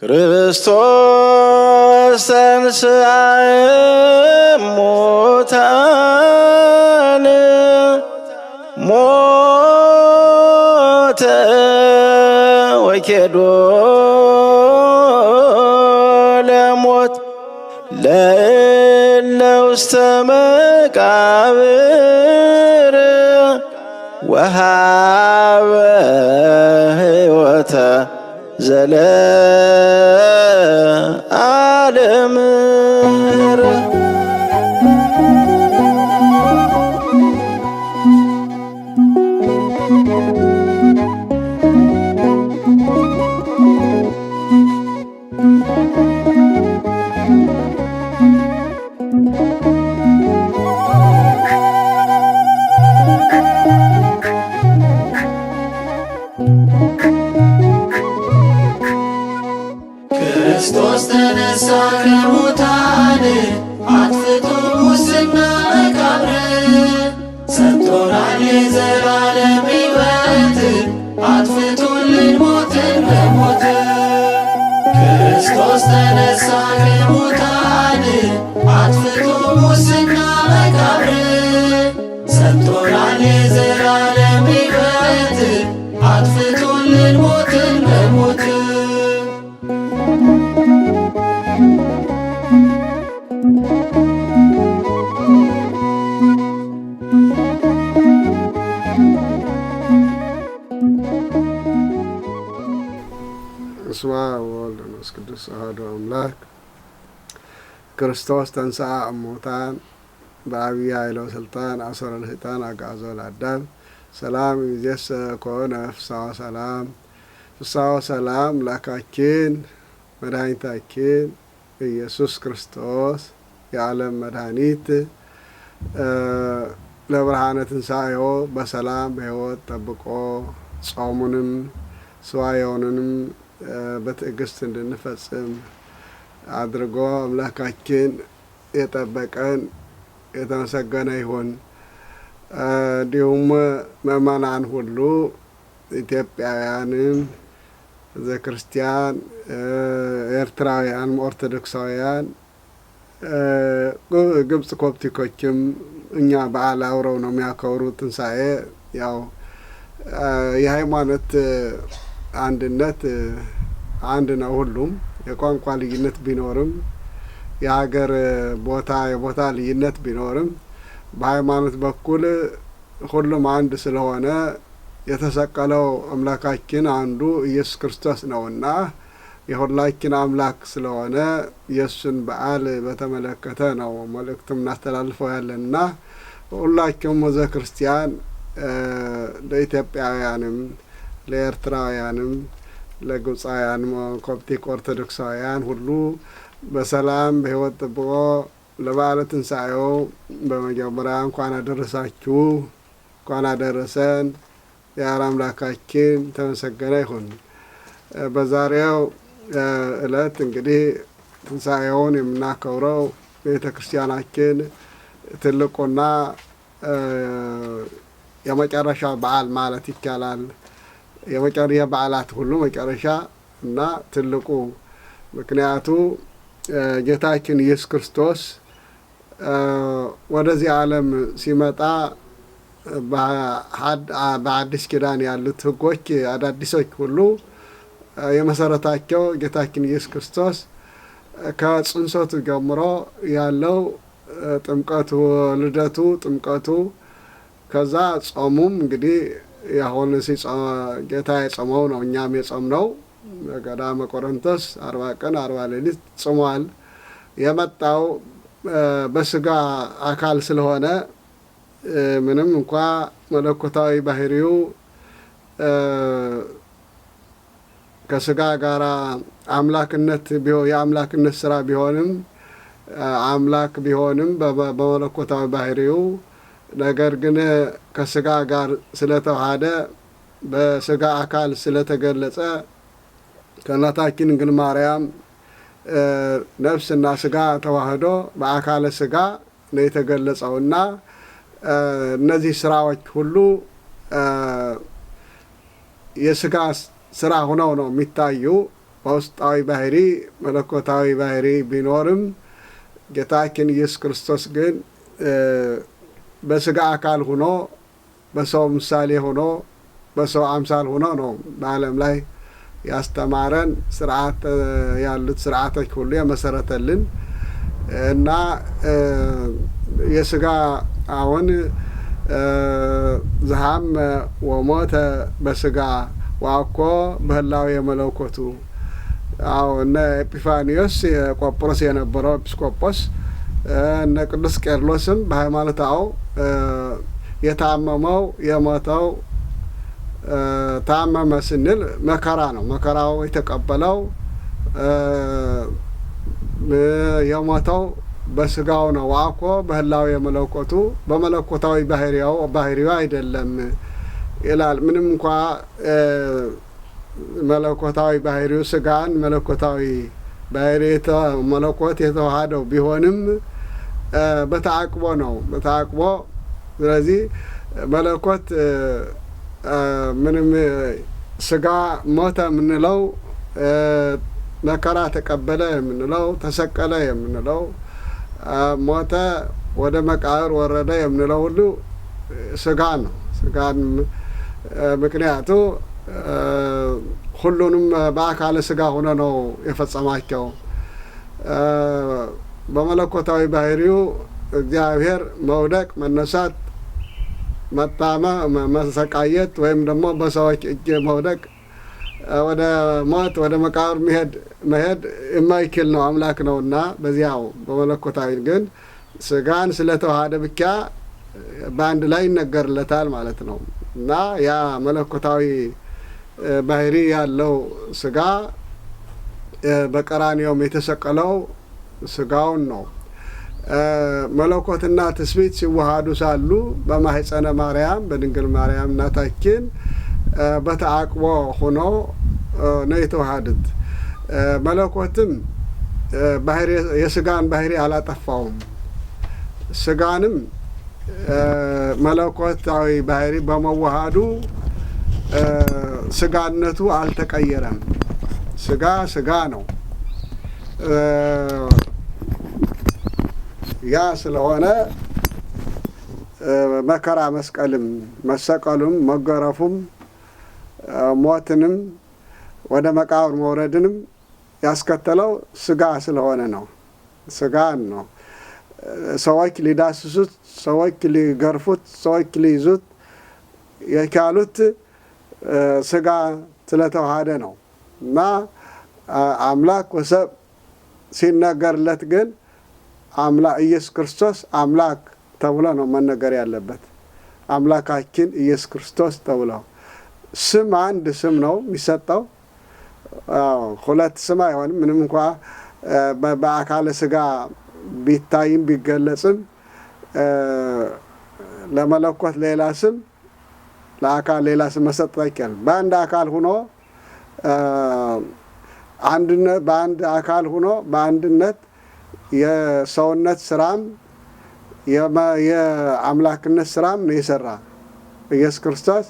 ክርስቶስ ተንሥአ እሙታን ሞተ ወኬዶ ለሞት ለእለ ውስተ መቃብር ወሃበ ሕይወተ ዘለዓለም። ክርስቶስ ተነሳ ከሙታን አጥፍቶ ሙስና መቃብር፣ ሰጥቶናል የዘላለም ሕይወት አጥፍቶልን ሞትን በሞት። ክርስቶስ ተነሳ ከሙታን አጥፍቶ ሙስና መቃብር፣ ሰጥቶናል የዘላለም ሕይወት አጥፍቶልን ሞትን በሞት። በስመ አብ ወወልድ ወመንፈስ ቅዱስ አሐዱ አምላክ። ክርስቶስ ተንሥአ እሙታን በዐቢይ ኃይለ ወሥልጣን አሰረ ለሰይጣን አግዓዞ ለአዳም ሰላም እምይእዜሰ ኮነ ፍስሐ ወሰላም። ፍስሐ ወሰላም አምላካችን መድኃኒታችን ኢየሱስ ክርስቶስ የዓለም መድኃኒት ለብርሃነ ትንሣኤው በሰላም በሕይወት ጠብቆ ጾሙንም ስዋየውንም በትዕግስት እንድንፈጽም አድርጎ አምላካችን የጠበቀን የተመሰገነ ይሁን። እንዲሁም ምእመናን ሁሉ ኢትዮጵያውያንም ሕዝበ ክርስቲያን፣ ኤርትራውያንም ኦርቶዶክሳውያን፣ ግብጽ ኮፕቲኮችም እኛ በዓል አብረው ነው የሚያከብሩ። ትንሣኤ ያው የሃይማኖት አንድነት አንድ ነው። ሁሉም የቋንቋ ልዩነት ቢኖርም፣ የሀገር ቦታ የቦታ ልዩነት ቢኖርም፣ በሃይማኖት በኩል ሁሉም አንድ ስለሆነ የተሰቀለው አምላካችን አንዱ ኢየሱስ ክርስቶስ ነውና የሁላችን አምላክ ስለሆነ የእሱን በዓል በተመለከተ ነው መልእክቱም እናስተላልፈው ያለንና ሁላችሁም ሕዝበ ክርስቲያን ለኢትዮጵያውያንም፣ ለኤርትራውያንም፣ ለግብፃውያንም ኮፕቲክ ኦርቶዶክሳውያን ሁሉ በሰላም በሕይወት ጠብቆ ለበዓለ ትንሣኤው በመጀመሪያ እንኳን አደረሳችሁ፣ እንኳን አደረሰን። የአር አምላካችን ተመሰገነ ይሁን። በዛሬው ዕለት እንግዲህ ትንሣኤውን የምናከብረው ቤተ ክርስቲያናችን ትልቁና የመጨረሻ በዓል ማለት ይቻላል። የመጨረሻ በዓላት ሁሉ መጨረሻ እና ትልቁ፣ ምክንያቱ ጌታችን ኢየሱስ ክርስቶስ ወደዚህ ዓለም ሲመጣ በአዲስ ኪዳን ያሉት ሕጎች አዳዲሶች ሁሉ የመሰረታቸው ጌታችን ኢየሱስ ክርስቶስ ከጽንሰቱ ጀምሮ ያለው ጥምቀቱ፣ ልደቱ፣ ጥምቀቱ፣ ከዛ ጾሙም እንግዲህ አሁን ጌታ የጾመው ነው፣ እኛም የጾም ነው። በገዳመ ቆሮንቶስ 40 ቀን 40 ሌሊት ጽሟል። የመጣው በስጋ አካል ስለሆነ ምንም እንኳ መለኮታዊ ባህሪው ከስጋ ጋር አምላክነት የአምላክነት ስራ ቢሆንም፣ አምላክ ቢሆንም በመለኮታዊ ባህሪው፣ ነገር ግን ከስጋ ጋር ስለተዋሃደ፣ በስጋ አካል ስለተገለጸ፣ ከእናታችን ድንግል ማርያም ነፍስና ስጋ ተዋህዶ በአካለ ስጋ ነው የተገለጸውና እነዚህ ስራዎች ሁሉ የስጋ ስራ ሆነው ነው የሚታዩ። በውስጣዊ ባህሪ መለኮታዊ ባህሪ ቢኖርም ጌታችን ኢየሱስ ክርስቶስ ግን በስጋ አካል ሆኖ፣ በሰው ምሳሌ ሆኖ፣ በሰው አምሳል ሆኖ ነው በዓለም ላይ ያስተማረን፣ ስርዓት ያሉት ስርዓቶች ሁሉ የመሰረተልን። እና የስጋ አሁን ዘሐመ ወሞተ በስጋ ወአኮ በህላዌ መለኮቱ። አዎ፣ እነ ኤጲፋኒዮስ የቆጵሮስ የነበረው ኤጲስቆጶስ፣ እነ ቅዱስ ቄርሎስም በሃይማኖት አበው የታመመው የሞተው፣ ታመመ ስንል መከራ ነው። መከራው የተቀበለው፣ የሞተው በስጋው ነው። ወአኮ በህላዌ መለኮቱ፣ በመለኮታዊ ባህሪው አይደለም ይላል። ምንም እንኳ መለኮታዊ ባህሪው ስጋን መለኮታዊ ባህሪ መለኮት የተዋሃደው ቢሆንም በተአቅቦ ነው። በተአቅቦ። ስለዚህ መለኮት ምንም ስጋ ሞተ የምንለው፣ መከራ ተቀበለ የምንለው፣ ተሰቀለ የምንለው፣ ሞተ፣ ወደ መቃብር ወረደ የምንለው ሁሉ ስጋ ነው። ስጋን ምክንያቱ ሁሉንም በአካለ ስጋ ሆኖ ነው የፈጸማቸው። በመለኮታዊ ባህሪው እግዚአብሔር መውደቅ፣ መነሳት፣ መታመ መሰቃየት ወይም ደግሞ በሰዎች እጅ መውደቅ፣ ወደ ሞት፣ ወደ መቃብር መሄድ የማይችል ነው፣ አምላክ ነውና። በዚያው በመለኮታዊ ግን ስጋን ስለተዋሃደ ብቻ በአንድ ላይ ይነገርለታል ማለት ነው። እና ያ መለኮታዊ ባህሪ ያለው ስጋ በቀራንዮም የተሰቀለው ስጋውን ነው። መለኮትና ትስብእት ሲዋሃዱ ሳሉ በማህፀነ ማርያም፣ በድንግል ማርያም እናታችን በተአቅቦ ሆኖ ነው የተዋሃዱት። መለኮትም ባህሪ የስጋን ባህሪ አላጠፋውም። ስጋንም መለኮታዊ ባህሪ በመዋሃዱ ስጋነቱ አልተቀየረም። ስጋ ስጋ ነው። ያ ስለሆነ መከራ መስቀልም፣ መሰቀሉም፣ መገረፉም፣ ሞትንም ወደ መቃብር መውረድንም ያስከተለው ስጋ ስለሆነ ነው። ስጋን ነው። ሰዎች ሊዳስሱት፣ ሰዎች ሊገርፉት፣ ሰዎች ሊይዙት የቻሉት ስጋ ስለተዋሃደ ነው። እና አምላክ ወሰብ ሲነገርለት ግን ኢየሱስ ክርስቶስ አምላክ ተብሎ ነው መነገር ያለበት። አምላካችን ኢየሱስ ክርስቶስ ተብሎ ስም አንድ ስም ነው የሚሰጠው። ሁለት ስም አይሆንም። ምንም እንኳ በአካለ ስጋ ቢታይም ቢገለጽም ለመለኮት ሌላ ስም፣ ለአካል ሌላ ስም መሰጠት አይቻልም። በአንድ አካል ሁኖ በአንድነት የሰውነት ስራም የአምላክነት ስራም ነው የሰራ ኢየሱስ ክርስቶስ።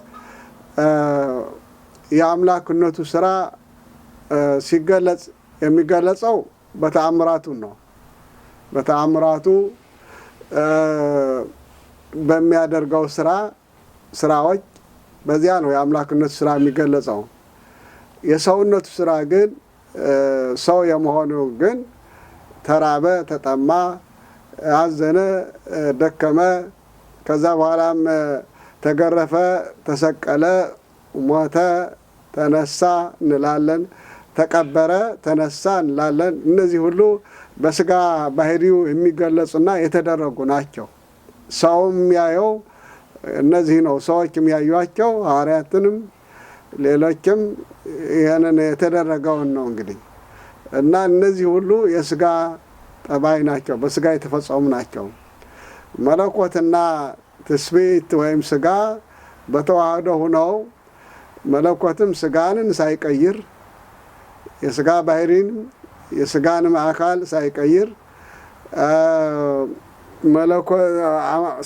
የአምላክነቱ ስራ ሲገለጽ የሚገለጸው በተአምራቱ ነው። በተአምራቱ በሚያደርገው ስራዎች በዚያ ነው የአምላክነቱ ስራ የሚገለጸው። የሰውነቱ ስራ ግን፣ ሰው የመሆኑ ግን ተራበ፣ ተጠማ፣ አዘነ፣ ደከመ፣ ከዛ በኋላም ተገረፈ፣ ተሰቀለ፣ ሞተ፣ ተነሳ እንላለን። ተቀበረ፣ ተነሳ እንላለን። እነዚህ ሁሉ በስጋ ባህሪው የሚገለጹና የተደረጉ ናቸው። ሰውም የሚያየው እነዚህ ነው። ሰዎች የሚያዩቸው ሐዋርያትንም ሌሎችም ይህንን የተደረገውን ነው እንግዲህ። እና እነዚህ ሁሉ የስጋ ጠባይ ናቸው፣ በስጋ የተፈጸሙ ናቸው። መለኮትና ትስብእት ወይም ስጋ በተዋህዶ ሁነው መለኮትም ስጋንን ሳይቀይር፣ የስጋ ባህሪን የስጋንም አካል ሳይቀይር፣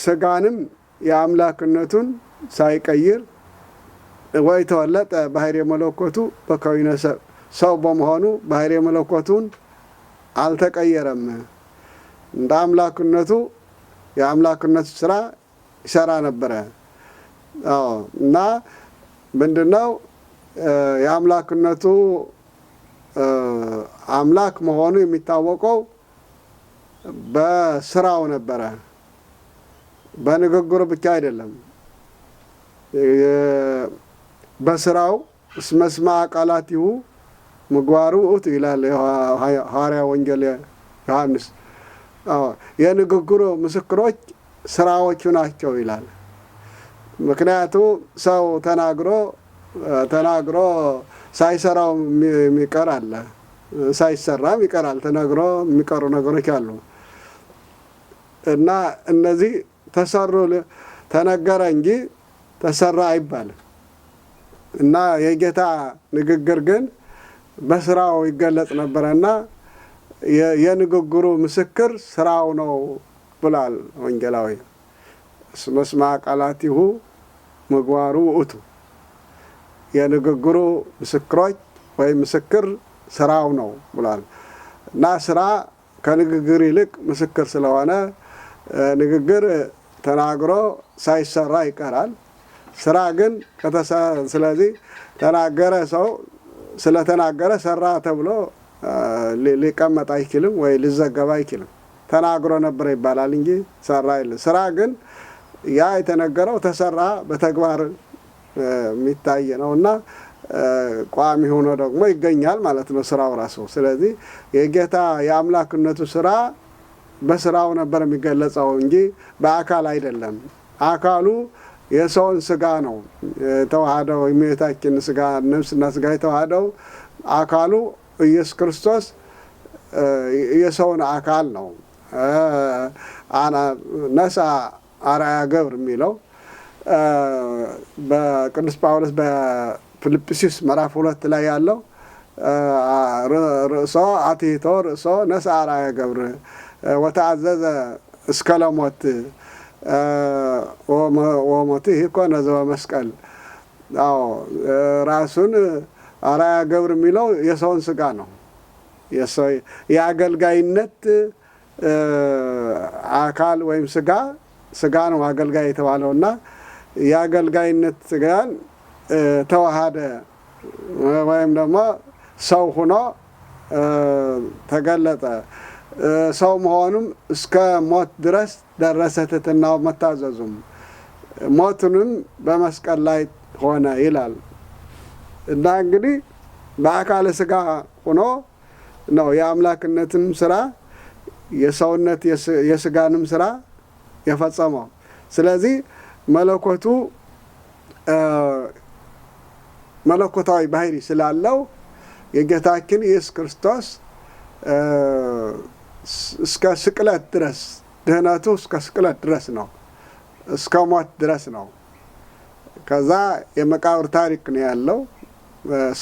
ስጋንም የአምላክነቱን ሳይቀይር፣ ወይ ተወለጠ ባህሪ መለኮቱ በከዊነ ሰብ፣ ሰው በመሆኑ ባህርየ መለኮቱን አልተቀየረም። እንደ አምላክነቱ የአምላክነቱ ስራ ይሰራ ነበረ። አዎ፣ እና ምንድነው የአምላክነቱ አምላክ መሆኑ የሚታወቀው በስራው ነበረ፣ በንግግሩ ብቻ አይደለም። በስራው እስመ ስማ ቃላቲሁ ምግባሩ ውእቱ ይላል ሐዋርያ ወንጌል ዮሐንስ። አዎ፣ የንግግሩ ምስክሮች ስራዎቹ ናቸው ይላል። ምክንያቱ ሰው ተናግሮ ተናግሮ ሳይሰራው የሚቀር አለ፣ ሳይሰራም ይቀራል። ተናግሮ የሚቀሩ ነገሮች አሉ እና እነዚህ ተሰሩ ተነገረ እንጂ ተሰራ አይባልም። እና የጌታ ንግግር ግን በስራው ይገለጽ ነበረና የንግግሩ ምስክር ስራው ነው ብሏል ወንጌላዊ። እስመ ስማ ቃላቲሁ ምግባሩ ውእቱ፣ የንግግሩ ምስክሮች ወይም ምስክር ስራው ነው ብሏል። እና ስራ ከንግግር ይልቅ ምስክር ስለሆነ ንግግር ተናግሮ ሳይሰራ ይቀራል። ስራ ግን ስለዚህ ተናገረ ሰው ስለተናገረ ሰራ ተብሎ ሊቀመጥ አይችልም ወይ ሊዘገብ አይችልም። ተናግሮ ነበር ይባላል እንጂ ሰራ አይልም። ስራ ግን ያ የተነገረው ተሰራ በተግባር የሚታይ ነውና ቋሚ ሆኖ ደግሞ ይገኛል ማለት ነው ስራው ራሱ። ስለዚህ የጌታ የአምላክነቱ ስራ በስራው ነበር የሚገለጸው እንጂ በአካል አይደለም። አካሉ የሰውን ስጋ ነው የተዋሃደው፣ የእመቤታችን ስጋ ነፍስና ስጋ የተዋሃደው አካሉ ኢየሱስ ክርስቶስ የሰውን አካል ነው። ነሳ አርአያ ገብር የሚለው በቅዱስ ጳውሎስ በፊልጵስዩስ ምዕራፍ 2 ላይ ያለው ርእሶ አትሂቶ ርእሶ ነሳ አርአያ ገብር ወተአዘዘ እስከ ለሞት ወሞትህ ኮነ ዘበመስቀል። አዎ፣ ራሱን አርአያ ገብር የሚለው የሰውን ስጋ ነው። የአገልጋይነት አካል ወይም ስጋ ነው አገልጋይ የተባለውና የአገልጋይነት ስጋን ተዋሃደ ወይም ደግሞ ሰው ሆኖ ተገለጠ። ሰው መሆኑም እስከ ሞት ድረስ ደረሰ፣ ትሕትናው መታዘዙም ሞቱንም በመስቀል ላይ ሆነ ይላል። እና እንግዲህ በአካለ ስጋ ሆኖ ነው የአምላክነትንም ስራ የሰውነት የስጋንም ስራ የፈጸመው። ስለዚህ መለኮቱ መለኮታዊ ባህሪ ስላለው የጌታችን ኢየሱስ ክርስቶስ እስከ ስቅለት ድረስ ድህነቱ እስከ ስቅለት ድረስ ነው፣ እስከ ሞት ድረስ ነው። ከዛ የመቃብር ታሪክ ነው ያለው።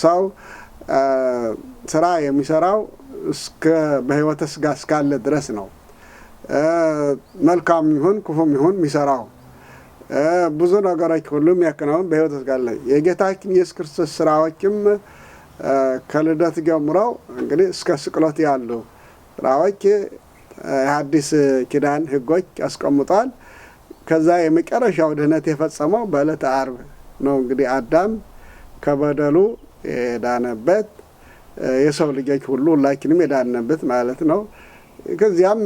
ሰው ስራ የሚሰራው እስከ በሕይወተ ስጋ እስካለ ድረስ ነው። መልካም ይሁን ክፉም ይሁን የሚሰራው ብዙ ነገሮች ሁሉ የሚያከናውን በሕይወተ ስጋ አለ። የጌታችን ኢየሱስ ክርስቶስ ስራዎችም ከልደት ጀምረው እንግዲህ እስከ ስቅለት ያሉ ስራዎች የሐዲስ ኪዳን ሕጎች አስቀምጧል። ከዛ የመጨረሻው ድህነት የፈጸመው በዕለተ ዓርብ ነው። እንግዲህ አዳም ከበደሉ የዳነበት የሰው ልጆች ሁሉ ሁላችንም የዳነበት ማለት ነው። ከዚያም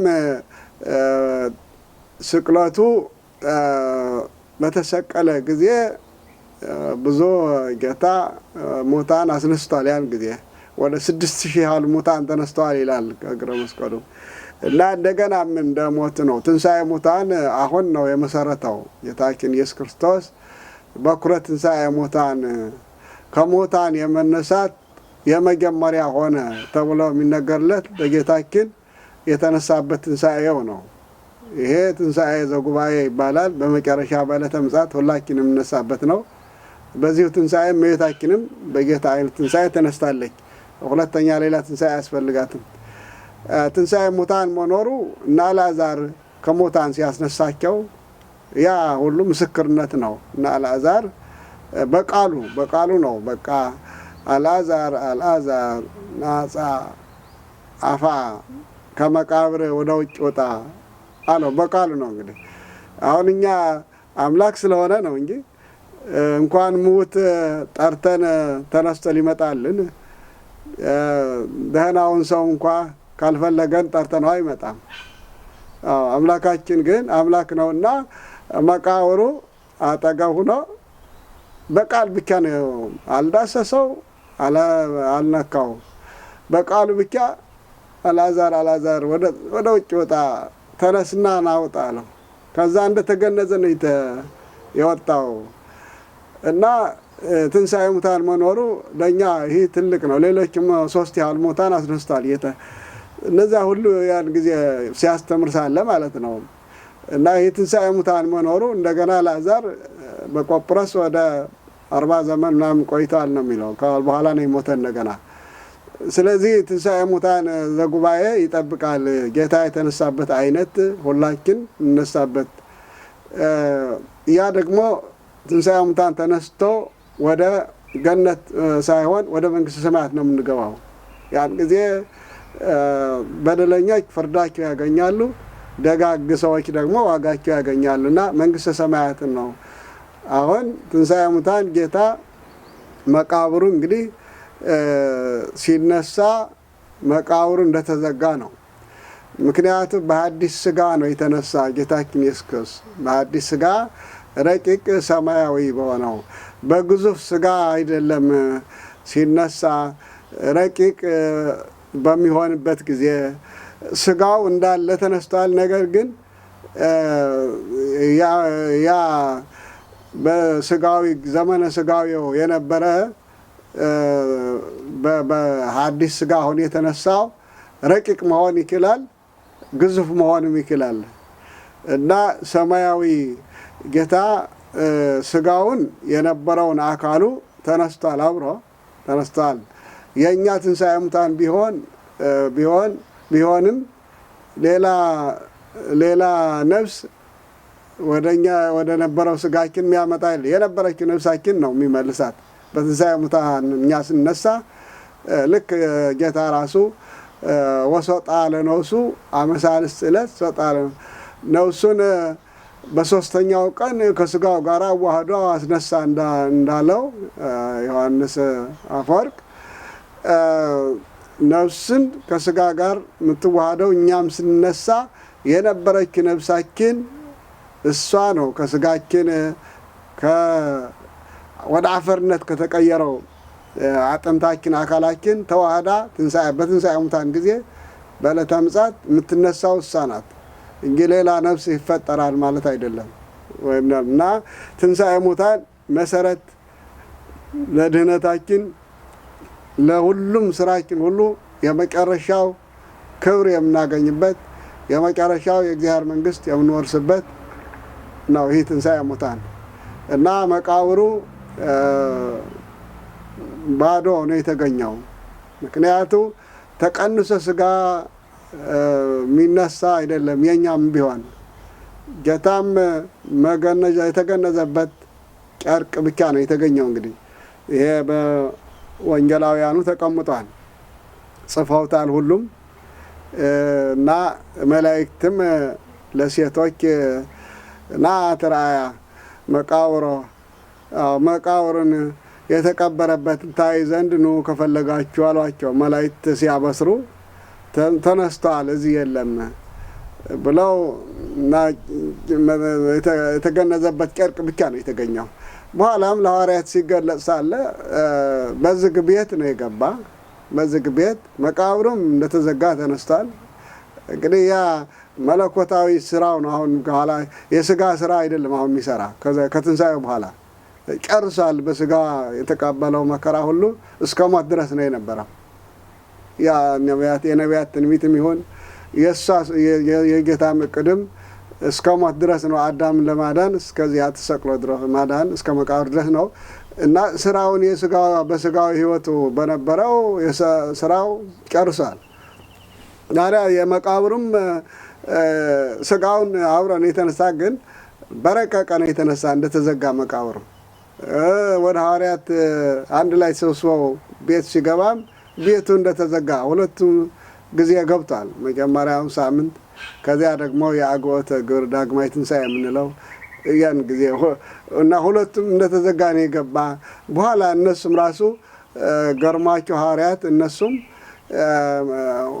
ስቅለቱ በተሰቀለ ጊዜ ብዙ ጌታ ሙታን አስነስቷል። ያን ጊዜ ወደ 6000 ያህል ሙታን ተነስተዋል ይላል ከእግረ መስቀሉ። እና እንደገናም እንደ ሞት ነው። ትንሣኤ ሙታን አሁን ነው የመሰረተው ጌታችን ኢየሱስ ክርስቶስ በኩረ ትንሣኤ ሙታን ከሙታን የመነሳት የመጀመሪያ ሆነ ተብሎ የሚነገርለት በጌታችን የተነሳበት ትንሣኤው ነው። ይሄ ትንሣኤ ዘጉባኤ ይባላል። በመጨረሻ በዕለተ ምጽአት ሁላችንም የምንነሳበት ነው። በዚሁ ትንሣኤ እመቤታችንም በጌታ ኃይል ትንሣኤ ተነስታለች። ሁለተኛ ሌላ ትንሣኤ አያስፈልጋትም። ትንሣኤ ሙታን መኖሩ እና አልዓዛር ከሙታን ሲያስነሳቸው ያ ሁሉ ምስክርነት ነው። እና አልዓዛር በቃሉ ነው በቃ አልዓዛር አልዓዛር ናጻ አፋ፣ ከመቃብር ወደ ውጭ ወጣ አለው። በቃሉ ነው እንግዲህ። አሁን እኛ አምላክ ስለሆነ ነው እንጂ እንኳን ሙት ጠርተን ተነስቶ ሊመጣልን ደህናውን ሰው እንኳ ካልፈለገን ጠርተነው አይመጣም። አምላካችን ግን አምላክ ነውና መቃብሩ አጠገብ ሁኖ በቃል ብቻ ነው፣ አልዳሰሰው፣ አልነካው። በቃሉ ብቻ አልዓዛር አልዓዛር ወደ ውጭ ወጣ፣ ተነስና ናውጣ አለው። ከዛ እንደተገነዘ ነው የወጣው እና ትንሣኤ ሙታን መኖሩ ለእኛ ይህ ትልቅ ነው። ሌሎችም 3 ያህል ሙታን አስነስቷል ጌታ። እነዚያ ሁሉ ያን ጊዜ ሲያስተምር ሳለ ማለት ነው። እና ይህ ትንሣኤ ሙታን መኖሩ እንደገና አልዓዛር በቆጵሮስ ወደ 40 ዘመን ምናምን ቆይተዋል ነው የሚለው። በኋላ ነው የሞተ እንደገና። ስለዚህ ትንሣኤ ሙታን ዘጉባኤ ይጠብቃል። ጌታ የተነሳበት አይነት ሁላችን እንነሳበት። ያ ደግሞ ትንሣኤ ሙታን ተነስቶ ወደ ገነት ሳይሆን ወደ መንግስተ ሰማያት ነው የምንገባው። ያን ጊዜ በደለኞች ፍርዳቸው ያገኛሉ፣ ደጋግ ሰዎች ደግሞ ዋጋቸው ያገኛሉ እና መንግስተ ሰማያትን ነው። አሁን ትንሣኤ ሙታን ጌታ መቃብሩ እንግዲህ ሲነሳ መቃብሩ እንደተዘጋ ነው። ምክንያቱም በሐዲስ ስጋ ነው የተነሳ ጌታችን ኢየሱስ ክርስቶስ። በሐዲስ ስጋ ረቂቅ ሰማያዊ በሆነው በግዙፍ ስጋ አይደለም ሲነሳ፣ ረቂቅ በሚሆንበት ጊዜ ስጋው እንዳለ ተነስቷል። ነገር ግን ያ በስጋዊ ዘመነ ስጋዊው የነበረ በሐዲስ ስጋ ሆኖ የተነሳው ረቂቅ መሆን ይችላል፣ ግዙፍ መሆንም ይችላል። እና ሰማያዊ ጌታ ስጋውን የነበረውን አካሉ ተነስቷል፣ አብሮ ተነስቷል። የኛ ትንሣኤ ሙታን ቢሆንም ሌላ ነፍስ ወደኛ ወደ ነበረው ስጋችን የሚያመጣ የለ። የነበረችው ነፍሳችን ነው የሚመልሳት። በትንሣኤ ሙታን እኛ ስንነሳ ልክ ጌታ ራሱ ወሶጣ ለነፍሱ አመሳልስት ዕለት ሶጣ ነፍሱን በሶስተኛው ቀን ከስጋው ጋር አዋህዶ አስነሳ እንዳለው ዮሐንስ አፈወርቅ፣ ነፍስን ከስጋ ጋር የምትዋሃደው እኛም ስንነሳ የነበረች ነፍሳችን እሷ ነው ከስጋችን ወደ አፈርነት ከተቀየረው አጥንታችን አካላችን ተዋህዳ በትንሣኤ ሙታን ጊዜ በዕለተ ምጽአት የምትነሳው እሷ ናት እንጂ ሌላ ነፍስ ይፈጠራል ማለት አይደለም። ወይም እና ትንሣኤ ሙታን መሰረት ለድህነታችን ለሁሉም ስራችን ሁሉ የመጨረሻው ክብር የምናገኝበት የመጨረሻው የእግዚአብሔር መንግስት የምንወርስበት ነው ይህ ትንሣኤ ሙታን። እና መቃብሩ ባዶ ነው የተገኘው። ምክንያቱ ተቀንሶ ስጋ የሚነሳ አይደለም የኛም ቢሆን ጌታም የተገነዘበት ጨርቅ ብቻ ነው የተገኘው። እንግዲህ ይሄ በወንጌላውያኑ ተቀምጧል፣ ጽፈውታል ሁሉም። እና መላእክትም ለሴቶች ና ትርአያ መቃብሮ፣ መቃብሩን የተቀበረበትን ታይ ዘንድ ኑ ከፈለጋችሁ አሏቸው። መላእክት ሲያበስሩ ተነስተዋል እዚህ የለም ብለው እና የተገነዘበት ጨርቅ ብቻ ነው የተገኘው። በኋላም ለሐዋርያት ሲገለጽ ሳለ በዝግ ቤት ነው የገባ። በዝግ ቤት መቃብሩም እንደተዘጋ ተነስቷል። እንግዲህ ያ መለኮታዊ ስራው ነው። አሁን ከኋላ የስጋ ስራ አይደለም አሁን የሚሰራ፣ ከትንሣኤው በኋላ ጨርሷል። በስጋ የተቀበለው መከራ ሁሉ እስከ ሞት ድረስ ነው የነበረው። ያ የነቢያት ትንቢትም ይሁን የእሷ የጌታም እቅድም እስከ ሞት ድረስ ነው። አዳምን ለማዳን እስከዚያ ተሰቅሎ ድረስ ማዳን እስከ መቃብር ድረስ ነው። እና ስራውን በስጋዊ ህይወቱ በነበረው ስራው ጨርሷል። ታዲያ የመቃብሩም ስጋውን አብሮ ነው የተነሳ፣ ግን በረቀቀ ነው የተነሳ እንደተዘጋ መቃብሩ። ወደ ሐዋርያት አንድ ላይ ሰብስበው ቤት ሲገባም ቤቱ እንደተዘጋ ሁለቱም ጊዜ ገብቷል። መጀመሪያውን ሳምንት፣ ከዚያ ደግሞ የአግቦተ ግብር ዳግማዊ ትንሣኤ የምንለው ያን ጊዜ እና ሁለቱም እንደተዘጋ ነው የገባ። በኋላ እነሱም ራሱ ገርሟቸው ሐዋርያት እነሱም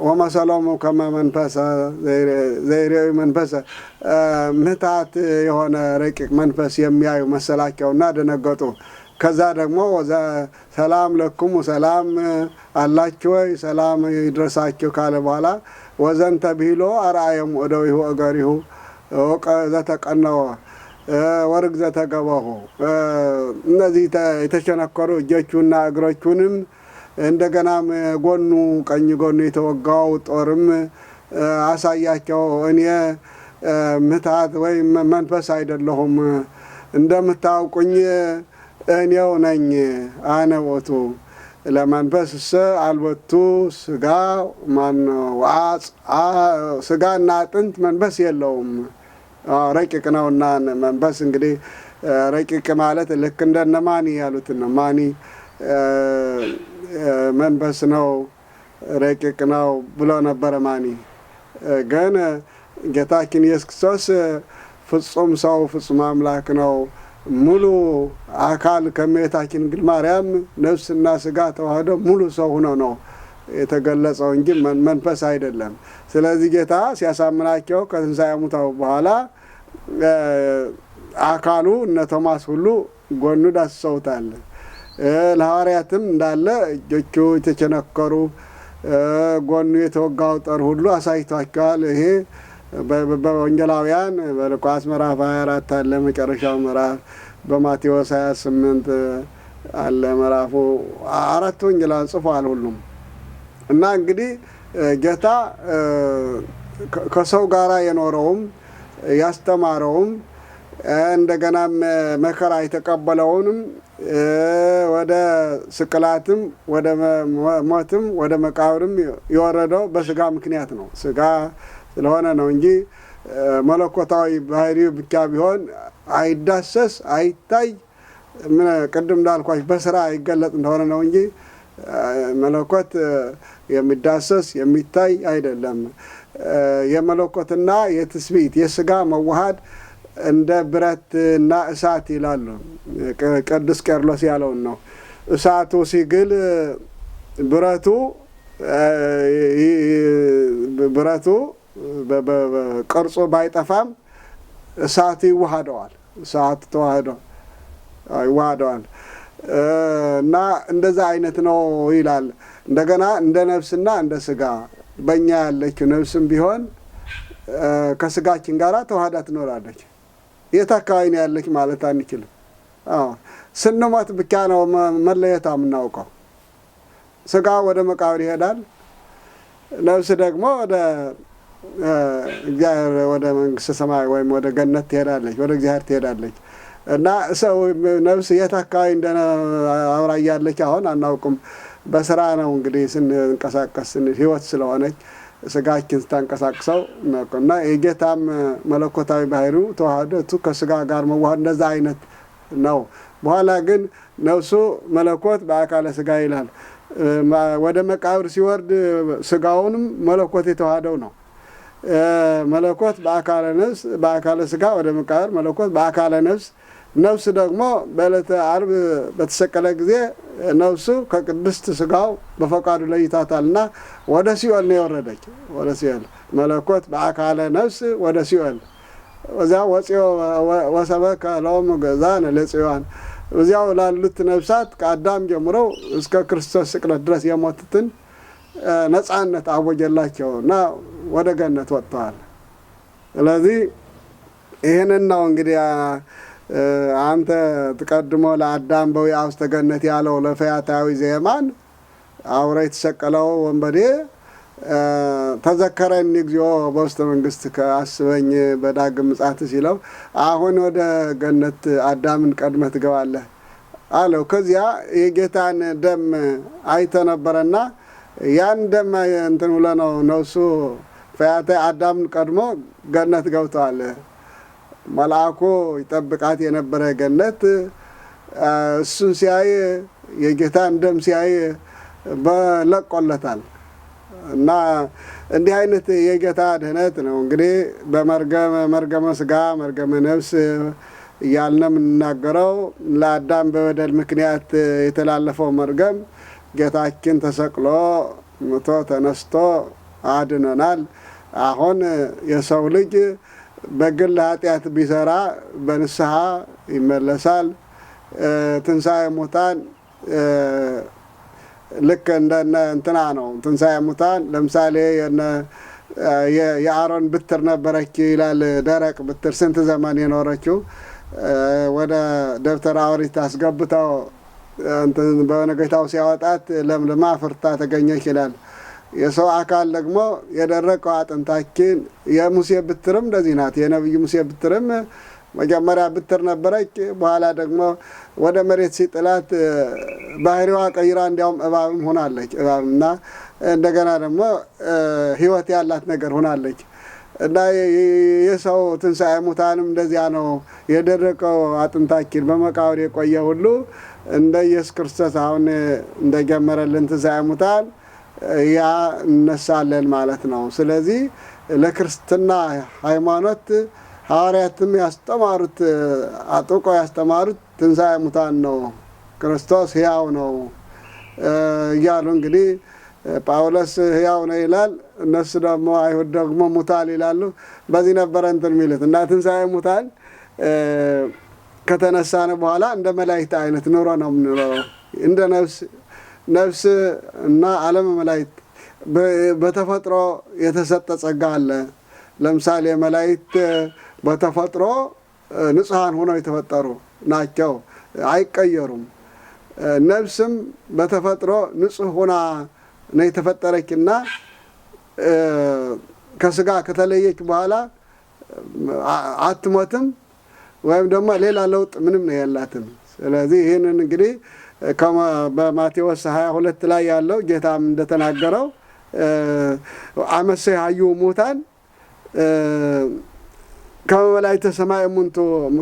ወመሰሎሙ ከመ መንፈሰ ዘይሬዊ መንፈሰ፣ ምትሃት የሆነ ረቂቅ መንፈስ የሚያዩ መሰላቸውና ደነገጡ። ከዛ ደግሞ ሰላም ለክሙ፣ ሰላም አላችሁ ወይ፣ ሰላም ይድረሳችሁ ካለ በኋላ ወዘንተ ብሂሎ አርአዮሙ እደዊሁ እገሪሁ ዘተቀነወ ወርግ ዘተገበሁ፣ እነዚህ የተቸነከሩ እጆቹና እግሮቹንም እንደገናም ጎኑ ቀኝ ጎኑ የተወጋው ጦርም አሳያቸው። እኔ ምትሃት ወይም መንፈስ አይደለሁም፣ እንደምታውቁኝ እኔው ነኝ። አነ ውእቱ ለመንፈስ እሰ አልበቱ ስጋ፣ ስጋና አጥንት መንፈስ የለውም፣ ረቂቅ ነውና። መንፈስ እንግዲህ ረቂቅ ማለት ልክ እንደነ ማኒ ያሉትን ነው። ማኒ መንፈስ ነው፣ ረቂቅ ነው ብሎ ነበረ። ማኒ ግን ጌታችን ኢየሱስ ክርስቶስ ፍጹም ሰው ፍጹም አምላክ ነው። ሙሉ አካል ከእመቤታችን ድንግል ማርያም ነፍስና ስጋ ተዋህዶ ሙሉ ሰው ሆኖ ነው የተገለጸው እንጂ መንፈስ አይደለም። ስለዚህ ጌታ ሲያሳምናቸው ከትንሣኤ ሙታን በኋላ አካሉ እነ ቶማስ ሁሉ ጎኑ ዳስሰውታል። ለሐዋርያትም እንዳለ እጆቹ የተቸነከሩ ጎኑ የተወጋው ጦር ሁሉ አሳይቷቸዋል። ይሄ በወንጌላውያን በሉቃስ ምዕራፍ 24 አለ መጨረሻው ምዕራፍ፣ በማቴዎስ 28 አለ ምዕራፉ፣ አራት ወንጌላውያን ጽፏል ሁሉም። እና እንግዲህ ጌታ ከሰው ጋራ የኖረውም ያስተማረውም እንደገናም መከራ የተቀበለውንም ወደ ስቅላትም ወደ ሞትም ወደ መቃብርም የወረደው በስጋ ምክንያት ነው። ስጋ ስለሆነ ነው እንጂ መለኮታዊ ባህሪው ብቻ ቢሆን አይዳሰስ፣ አይታይ፣ ቅድም እንዳልኳች በስራ አይገለጥ እንደሆነ ነው እንጂ መለኮት የሚዳሰስ የሚታይ አይደለም። የመለኮትና የትስብእት የስጋ መዋሃድ እንደ ብረትና እሳት ይላሉ። ቅዱስ ቄርሎስ ያለውን ነው። እሳቱ ሲግል ብረቱ ብረቱ ቅርጹ ባይጠፋም እሳቱ ይዋሃደዋል። እሳቱ ተዋህዶ ይዋሃደዋል እና እንደዛ አይነት ነው ይላል። እንደገና እንደ ነፍስና እንደ ስጋ በእኛ ያለችው ነፍስም ቢሆን ከስጋችን ጋር ተዋህዳ ትኖራለች። የት አካባቢ ነው ያለች ማለት አንችልም። አዎ ስንሞት ብቻ ነው መለየቷ የምናውቀው። ስጋ ወደ መቃብር ይሄዳል፣ ነፍስ ደግሞ ወደ እግዚአብሔር ወደ መንግስተ ሰማይ ወይም ወደ ገነት ትሄዳለች፣ ወደ እግዚአብሔር ትሄዳለች። እና ሰው ነፍስ የት አካባቢ እንደ አብራ እያለች አሁን አናውቅም። በስራ ነው እንግዲህ ስንንቀሳቀስ ህይወት ስለሆነች ስጋችን ስታንቀሳቅሰው እና የጌታም መለኮታዊ ባህሪው ተዋህደቱ ከስጋ ጋር መዋሃድ እንደዛ አይነት ነው። በኋላ ግን ነፍሱ መለኮት በአካለ ስጋ ይላል። ወደ መቃብር ሲወርድ ስጋውንም መለኮት የተዋህደው ነው። መለኮት በአካለ ነፍስ በአካለ ስጋ ወደ መቃብር፣ መለኮት በአካለ ነፍስ፣ ነፍስ ደግሞ በዕለተ ዓርብ በተሰቀለ ጊዜ ነፍሱ ከቅድስት ስጋው በፈቃዱ ለይታታልና ወደ ሲኦል ነው የወረደች። ወደ ሲኦል መለኮት በአካለ ነፍስ ወደ ሲኦል፣ እዚያ ወፂኦ ወሰበከ ሎሙ ገዛነ ለጽዮን፣ እዚያው ላሉት ነፍሳት ከአዳም ጀምረው እስከ ክርስቶስ ስቅለት ድረስ የሞቱትን ነጻነት አወጀላቸው እና ወደ ገነት ወጥተዋል። ስለዚህ ይህንን ነው እንግዲህ አንተ ትቀድሞ ለአዳም በዊአ ውስተ ገነት ያለው ለፈያታዊ ዘየማን አብሮ የተሰቀለው ወንበዴ ተዘከረኒ እግዚኦ በውስተ መንግሥትከ፣ አስበኝ በዳግም ምጽአት ሲለው አሁን ወደ ገነት አዳምን ቀድመህ ትገባለህ አለው። ከዚያ የጌታን ደም አይተ ነበረና ያን ደም እንትን ብሎ ነው ነፍሱ ፈያታዊ አዳምን ቀድሞ ገነት ገብተዋል። መልአኩ ይጠብቃት የነበረ ገነት እሱን ሲያይ የጌታን ደም ሲያይ በለቆለታል። እና እንዲህ አይነት የጌታ ድህነት ነው እንግዲህ በመርገመ መርገመ ስጋ መርገመ ነፍስ እያልን የምንናገረው። ለአዳም በበደል ምክንያት የተላለፈው መርገም ጌታችን ተሰቅሎ ሙቶ ተነስቶ አድኖናል። አሁን የሰው ልጅ በግል ኃጢአት ቢሰራ በንስሐ ይመለሳል። ትንሣኤ ሙታን ልክ እንደነ እንትና ነው። ትንሣኤ ሙታን ለምሳሌ የአሮን ብትር ነበረች ይላል። ደረቅ ብትር ስንት ዘመን የኖረችው ወደ ደብተራ ኦሪት አስገብተው በነገታው ሲያወጣት ለምልማ ፍርታ ተገኘች ይላል። የሰው አካል ደግሞ የደረቀው አጥንታችን የሙሴ ብትርም እንደዚህ ናት። የነቢዩ ሙሴ ብትርም መጀመሪያ ብትር ነበረች። በኋላ ደግሞ ወደ መሬት ሲጥላት ባህሪዋ ቀይራ እንዲያውም እባብም ሆናለች። እባብና እንደገና ደግሞ ሕይወት ያላት ነገር ሆናለች። እና የሰው ትንሣኤ ሙታንም እንደዚያ ነው። የደረቀው አጥንታችን በመቃብር የቆየ ሁሉ እንደ ኢየሱስ ክርስቶስ አሁን እንደጀመረልን ትንሣኤ ሙታን ያ እነሳለን ማለት ነው። ስለዚህ ለክርስትና ሃይማኖት ሐዋርያትም ያስተማሩት አጥብቀው ያስተማሩት ትንሣኤ ሙታን ነው፣ ክርስቶስ ሕያው ነው እያሉ እንግዲህ ጳውሎስ ሕያው ነው ይላል፣ እነሱ ደግሞ አይሁድ ደግሞ ሙታል ይላሉ። በዚህ ነበረ እንትን የሚሉት እና ትንሣኤ ሙታን ከተነሳን በኋላ እንደ መላእክት አይነት ኑሮ ነው የምንኖረው። እንደ ነፍስ ነፍስ እና ዓለመ መላእክት በተፈጥሮ የተሰጠ ጸጋ አለ። ለምሳሌ መላእክት በተፈጥሮ ንጹሐን ሆነው የተፈጠሩ ናቸው፣ አይቀየሩም። ነፍስም በተፈጥሮ ንጹሕ ሆና ነው የተፈጠረችና ከስጋ ከተለየች በኋላ አትሞትም፣ ወይም ደግሞ ሌላ ለውጥ ምንም ነው የላትም። ስለዚህ ይህንን እንግዲህ በማቴዎስ 22 ላይ ያለው ጌታም እንደተናገረው አመሰ ሀዩ ሙታን ከመ መላእክተ ሰማይ እሙንቱ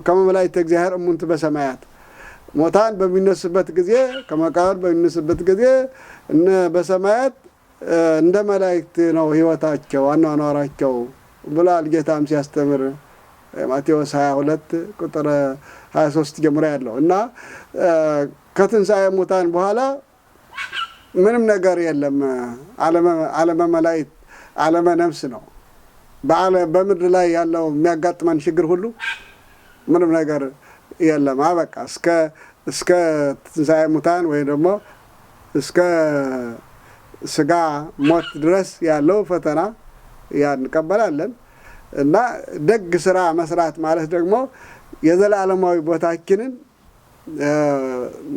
ከመ መላእክተ እግዚአብሔር እሙንቱ በሰማያት። ሙታን በሚነሱበት ጊዜ ከመቃብር በሚነሱበት ጊዜ እነ በሰማያት እንደ መላእክት ነው ሕይወታቸው አኗኗራቸው ብሏል። ጌታም ሲያስተምር ማቴዎስ 22 ቁጥር 23 ጀምሮ ያለው እና ከትንሣኤ ሙታን በኋላ ምንም ነገር የለም። ዓለመ መላእክት ዓለመ ነፍስ ነው። በምድር ላይ ያለው የሚያጋጥመን ችግር ሁሉ ምንም ነገር የለም። አበቃ። እስከ ትንሣኤ ሙታን ወይ ደግሞ እስከ ስጋ ሞት ድረስ ያለው ፈተና ያ እንቀበላለን። እና ደግ ስራ መስራት ማለት ደግሞ የዘላለማዊ ቦታችንን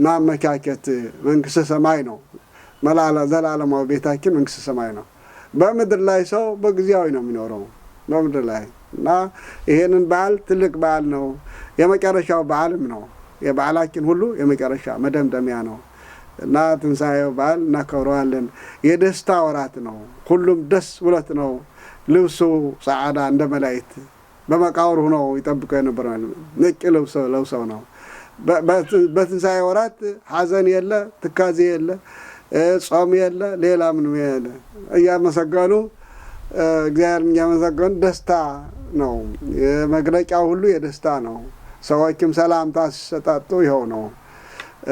ማመቻቸት መንግስተ ሰማይ ነው። ዘላለማዊ ቤታችን መንግስተ ሰማይ ነው። በምድር ላይ ሰው በጊዜያዊ ነው የሚኖረው በምድር ላይ እና ይሄንን በዓል ትልቅ በዓል ነው። የመጨረሻው በዓልም ነው። የበዓላችን ሁሉ የመጨረሻ መደምደሚያ ነው እና ትንሣኤው በዓል እናከብረዋለን። የደስታ ወራት ነው። ሁሉም ደስ ብሎት ነው። ልብሱ ጸዓዳ እንደ መላእክት በመቃብር ሆነው ይጠብቀው የነበረ ነጭ ልብስ ለብሰው ነው። በትንሣኤ ወራት ሐዘን የለ፣ ትካዜ የለ፣ ጾም የለ፣ ሌላ ምንም የለ። እያመሰገኑ እግዚአብሔርን እያመሰገኑ ደስታ ነው። የመግለጫው ሁሉ የደስታ ነው። ሰዎችም ሰላምታ ሲሰጣጡ ይኸው ነው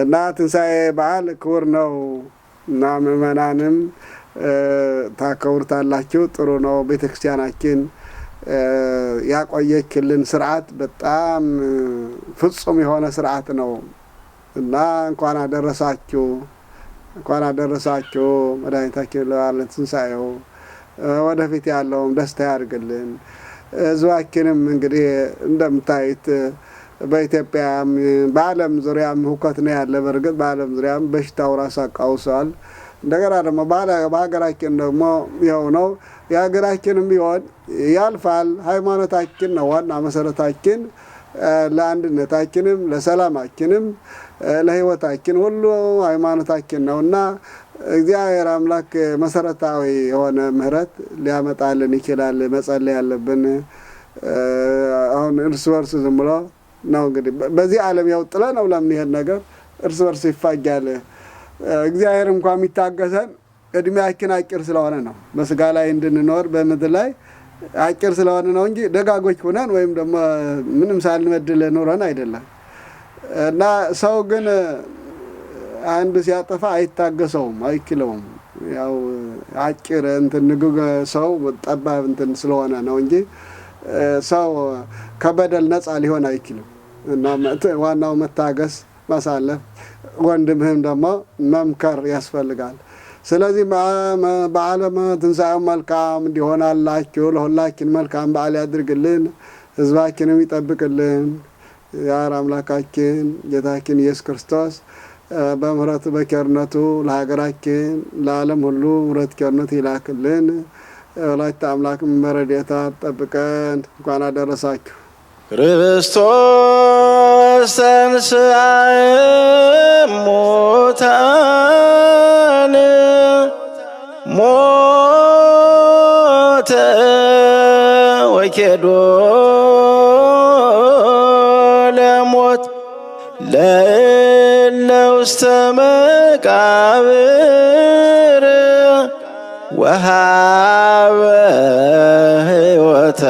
እና ትንሣኤ በዓል ክቡር ነው እና ምእመናንም ታከብሩታላችሁ። ጥሩ ነው። ቤተክርስቲያናችን ያቆየችልን ስርዓት በጣም ፍጹም የሆነ ስርዓት ነው እና እንኳን አደረሳችሁ፣ እንኳን አደረሳችሁ። መድኃኒታችን ለበዓለ ትንሣኤው ወደፊት ያለውም ደስታ ያድርግልን። ሕዝባችንም እንግዲህ እንደምታዩት በኢትዮጵያም በዓለም ዙሪያም ሁከት ነው ያለ። በእርግጥ በዓለም ዙሪያም በሽታው ራስ አቃውሰዋል። እንደገና ደግሞ በሀገራችን ደግሞ ይኸው ነው። የሀገራችንም ቢሆን ያልፋል። ሃይማኖታችን ነው ዋና መሰረታችን። ለአንድነታችንም፣ ለሰላማችንም፣ ለሕይወታችን ሁሉ ሃይማኖታችን ነው እና እግዚአብሔር አምላክ መሰረታዊ የሆነ ምሕረት ሊያመጣልን ይችላል። መጸለይ ያለብን አሁን እርስ በርስ ዝም ብሎ ነው። እንግዲህ በዚህ ዓለም ያው ጥለ ነው ለምንሄድ ነገር እርስ በርስ ይፋጃል። እግዚአብሔር እንኳ የሚታገሰን እድሜያችን አጭር ስለሆነ ነው። በስጋ ላይ እንድንኖር በምድር ላይ አጭር ስለሆነ ነው እንጂ ደጋጎች ሆነን ወይም ደግሞ ምንም ሳንበድል ኖረን አይደለም። እና ሰው ግን አንድ ሲያጠፋ አይታገሰውም፣ አይችለውም። ያው አጭር እንትን ንግግ ሰው ጠባብ እንትን ስለሆነ ነው እንጂ ሰው ከበደል ነፃ ሊሆን አይችልም። እና ዋናው መታገስ፣ ማሳለፍ፣ ወንድምህም ደግሞ መምከር ያስፈልጋል። ስለዚህ በዓለ ትንሣኤው መልካም እንዲሆናላችሁ ለሁላችን መልካም በዓል ያድርግልን፣ ሕዝባችንም ይጠብቅልን። ያር አምላካችን ጌታችን ኢየሱስ ክርስቶስ በምሕረቱ በቸርነቱ ለሀገራችን ለዓለም ሁሉ ምሕረት ቸርነት ይላክልን። ወላዲተ አምላክ በረድኤታ ጠብቀን። እንኳን አደረሳችሁ። ክርስቶስ ተንሥአ እሙታን ሞተ ወኬዶ ለሞት ለእለ ውስተ መቃብር ወሃበ ሕይወተ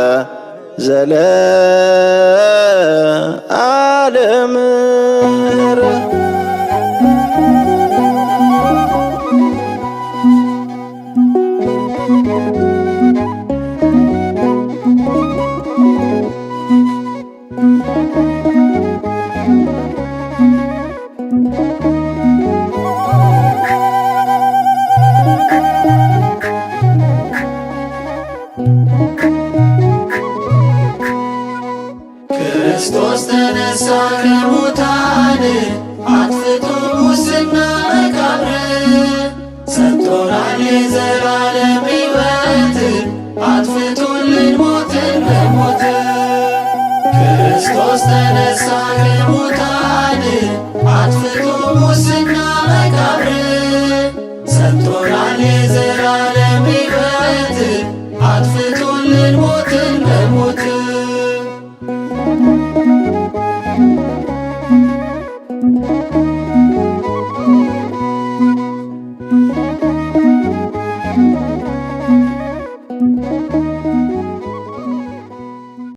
ዘለዓለም። ክርስቶስ ተነሳ ከሙታን አጥፍቶ ሙስና መቃብር ሰጥቶናል የዘላለም ሕይወት አጥፍቶልን ሞትን በሞት። ክርስቶስ ተነሳ ከሙታን አጥፍቶ ሙስና መቃብር ሰጥቶናል የዘላለም ሕይወት አጥፍቶልን ሞትን በሞት።